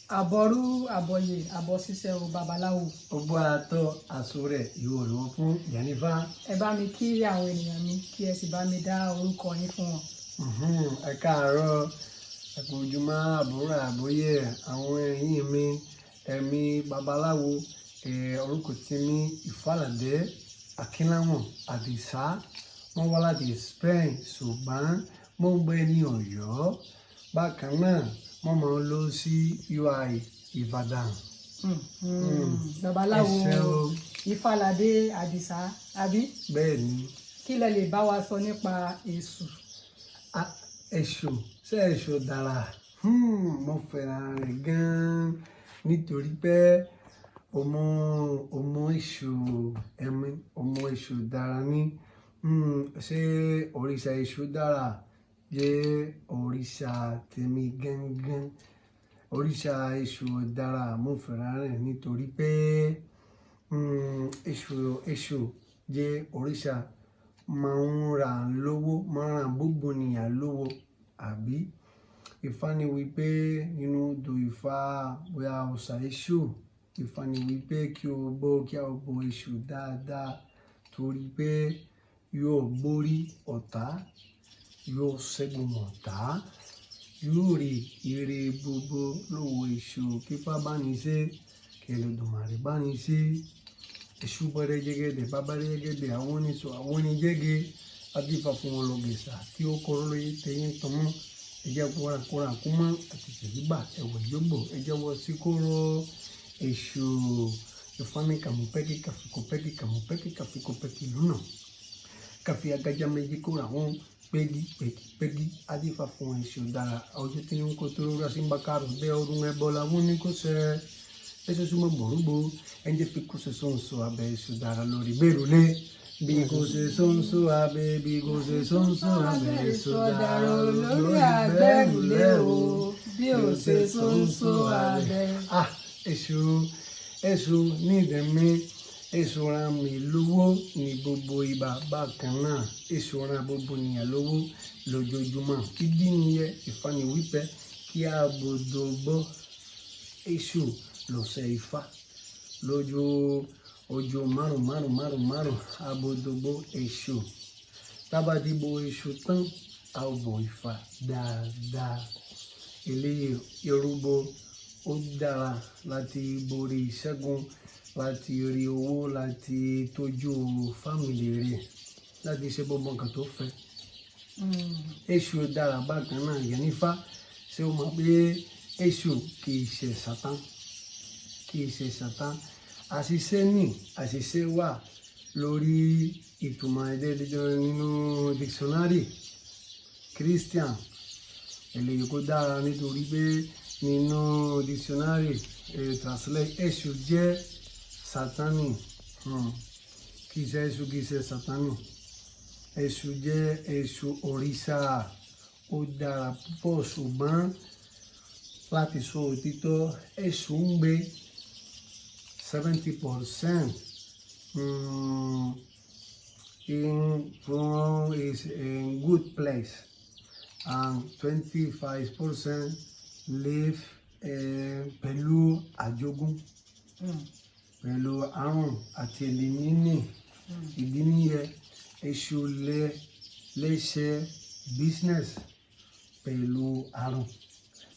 Àbọrú àbọyè àbọṣíṣẹ o, babaláwo. Ọgbọ́ àtọ́ àṣọ rẹ̀ yóò lọ fún Ìyánífá. Ẹ bá mi kí àwọn ènìyàn mi, kí ẹ sì bá mi dá orúkọ yín fún wọn. Ẹ káàárọ̀, ẹ kú ojúmọ́, àbúrò àbóyè àwọn ẹ̀yìn mi, ẹ̀mí babaláwo, orúkọ tèmi Ìfàlàdé Akínláwọ̀n Àdìsá. Wọ́n wá láti Spain, ṣùgbọ́n mo ń gbé ní Ọ̀yọ́. Bákan náà, mo máa ń lọ sí UI Ìbàdàn. Babaláwo Ẹ ṣé o. Ìfàlàdé Àdìsá, àbí? Bẹ́ẹ̀ ni. Kí lẹ lè bá wa sọ nípa Èṣù? Ah, Èṣù, ṣé Èṣù dára? Mo fẹ́ràn rẹ̀ gan-an nítorí pé ọmọ ọmọ Èṣù, ẹ̀mí ọmọ Èṣù dára ní. Ṣé òrìṣà Èṣù dára? Jẹ́ òrìṣà tèmi gangan. Òrìṣà Èṣù dára, mo fẹ́ràn rẹ̀ nítorí pé Èṣù jẹ́ òrìṣà máa ń ràn lọ́wọ́, máa ń ràn gbogbo ènìyàn lọ́wọ́, àbí? Ifá ní wípé nínú odò Ifá bóyá òòṣà Èṣù, Ifá ní wípé kí o bọ́, kí a bọ Èṣù dáadáa torí pé yóò borí ọ̀tá, yóò ṣẹ́gun ọ̀tá, yóò rí ire gbogbo lọ́wọ́ Èṣù. Kí Ifá bá ní ṣe, kí Olódùmarè bá ní ṣe. Èṣù bẹ̀rẹ̀ jẹ́gẹ́dẹ́, bàbá jẹ́gẹ́dẹ́, àwọn oníṣọ́, àwọn oníjẹ́gẹ́, adífá fún wọn lọ́gẹ̀sà tí ó kọ́rọ́ lóye tẹ̀yìn tọmọ. Ẹ̀jẹ̀ kóra kóra kúmọ́ àti tẹ̀yìnbà ẹ̀wẹ̀ yógbò ẹ̀jẹ̀ wọ sí kóró Èṣù. Ifá ní kàmùpẹ́kì kàfikòpẹ́kì kàmùpẹ́kì kàfikòpẹ́kì lónà. Kàfi agaja méjì kóra wọn pẹ́gí pẹ́gí pẹ́gí, adífá fún Èṣù dára. Ọjọ́ tí ń kó tó rọra sí bákàrò bẹ́ ọdún ẹbọ làwọn ní kó ṣe. Èṣù súnmọ́ gbòrúgbò, ẹ̀jẹ̀ fi kó ṣe sọ́nsọ́ abẹ́ Èṣù dára lórí bẹ́rùlé. Bí kò ṣe sọ́nsọ́ abẹ́, bí kò ṣe sọ́nsọ́ abẹ́ Èṣù dára lórí abẹ́rùlé o. Bí ò ṣe sọ́nsọ́ abẹ́. Ah, Èṣù, Èṣù ní ìdẹ̀mí, Èṣù ràn mí lọ́wọ́ ní gbogbo ìgbà. Bákan náà, Èṣù ràn gbogbo ènìyàn lọ́wọ́ lójoojúmọ́. Ìdí nìyẹn Ifá ní wípé kí a gbọdọ̀ bọ Èṣù lọ́sẹ̀ Ifá. Lójú ọjọ́ márùn márùn márùn márùn, a gbọdọ̀ bọ Èṣù. Tá bá ti bọ Èṣù tán, a ó bọ Ifá dáadáa. Eléyìí ìrúbọ ó dára láti borí ìṣẹ́gun, láti rí owó, láti tọ́jú family rẹ̀, láti ṣe gbogbo nǹkan tó fẹ́. Èṣù dára bákan náà, Ìyánífá. Ṣé o mọ̀ pé Èṣù kì í ṣe Satan? Kì í ṣe Satan. Àṣìṣe ní, àṣìṣe wà lórí ìtumọ̀ èdè nínú dictionary Christian. Eléyìí kò dára nítorí pé nínú dictionary translate Èṣù jẹ́ Satani. Kì í ṣe Èṣù, kì í ṣe Satani. Èṣù jẹ́ Èṣù òrìṣà, ó dára púpọ̀, ṣùgbọ́n láti sọ òtítọ́, Èṣù ń gbé 70% in from is in good place and 25% live pẹ̀lú àjogún, pẹ̀lú àrùn àti èlé. Ìdí nìyẹn Èṣù lè lè ṣe business pẹ̀lú àrùn,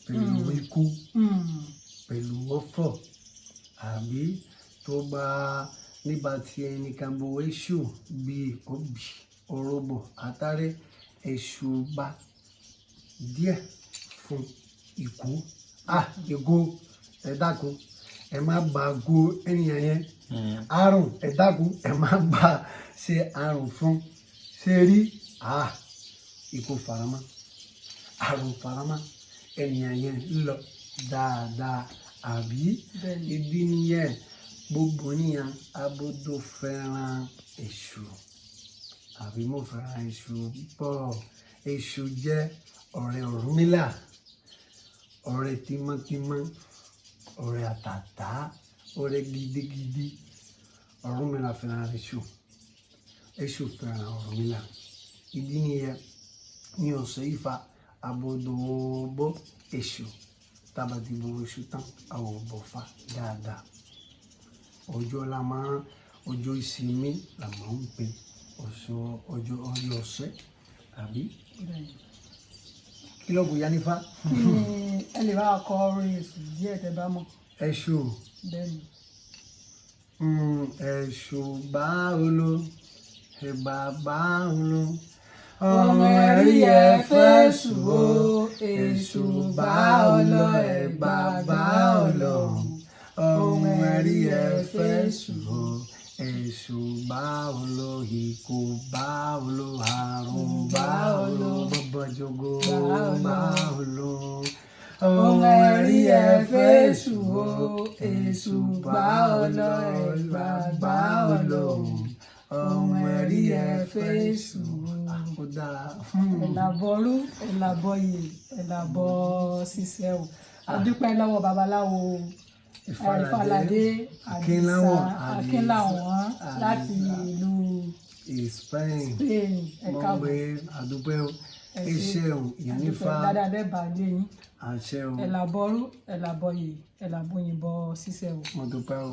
pẹ̀lú ikú, pẹ̀lú ọ̀fọ̀, àbí tó bá nígbà tí ẹnìkan bọ Èṣù bí obì, orógbó, atare, Èṣù bá díẹ̀ fún ikú. Ah, ikú, ẹ dákun, ẹ má bá go ènìyàn yẹn. Àrùn, ẹ dákun, ẹ má bá ṣe àrùn fún. Ṣe rí? Ah, ikú faramọ́, àrùn faramọ́, ènìyàn yẹn lọ dáadáa, àbí? Bẹ́ẹ̀ni. Ìdí nìyẹn gbogbo ènìyàn a gbọ́dọ̀ fẹ́ràn Èṣù, àbí? Mo fẹ́ràn Èṣù púpọ̀. Èṣù jẹ́ ọ̀rẹ́ Ọ̀rúnmìlà, ọ̀rẹ́ tímọ́tímọ́, ọ̀rẹ́ àtàtà, ọ̀rẹ́ gidigidi. Ọ̀rúnmìlà fẹ́ràn Èṣù, Èṣù fẹ́ràn Ọ̀rúnmìlà. Ìdí nìyẹn ní ọ̀sẹ̀ Ifá a gbọ́dọ̀ bọ Èṣù. Tába ti bọ Èṣù tán, a ò bọ̀fá dáadáa. Ọjọ́ la máa, ọjọ́ ìsinmi la máa ń pè ọ̀ṣọ́, ọjọ́ ọjọ́ ọ̀sẹ̀ tàbí kí ló kù ya nífá. Kí ni ẹ lè bá wa kọ orin Èṣù díẹ̀ tẹ́ bá mọ̀? Èṣù. Bẹ́ẹ̀ni. Èṣù bá olo, ẹ̀bà bá olo. Ọmọ ẹ̀rí ẹ fẹ́ sùn o, Èṣù bá olo, ẹ̀bà bá olo. Ọmọ ẹ̀rí ẹ fẹ́ sùn o, Èṣù bá olo, ikú bá olo, àrùn bá olo, bọ́bọ́jọ́gó bá olo. Ọmọ ẹ̀rí ẹ fẹ́ sùn o, Èṣù bá olo, ẹ̀bà bá olo. Ọmọ ẹ̀rí ẹ fẹ́ sùn o. Ó dára. Ẹ̀làbọ̀rú, ẹ̀làbọ̀yè, ẹ̀làbọ̀ ṣiṣẹ́ o. A dúpẹ́ lọ́wọ́ babaláwo Ìfàlàdé Àdìsá Akínláwọ̀n láti ìlú Spain. Spain. Ẹ Mo káàbọ̀. gbé àdúpẹ́ o. Ẹ ṣé. Iṣẹ́ o, ìyánífá. Dáadáa lẹ́bàá lé yín. Àṣẹ o. Ẹ̀làbọ̀rú, ẹ̀làbọ̀yè, ẹ̀làbọ̀yìnbọ̀ ṣiṣẹ́ o. Mo dúpẹ́ o.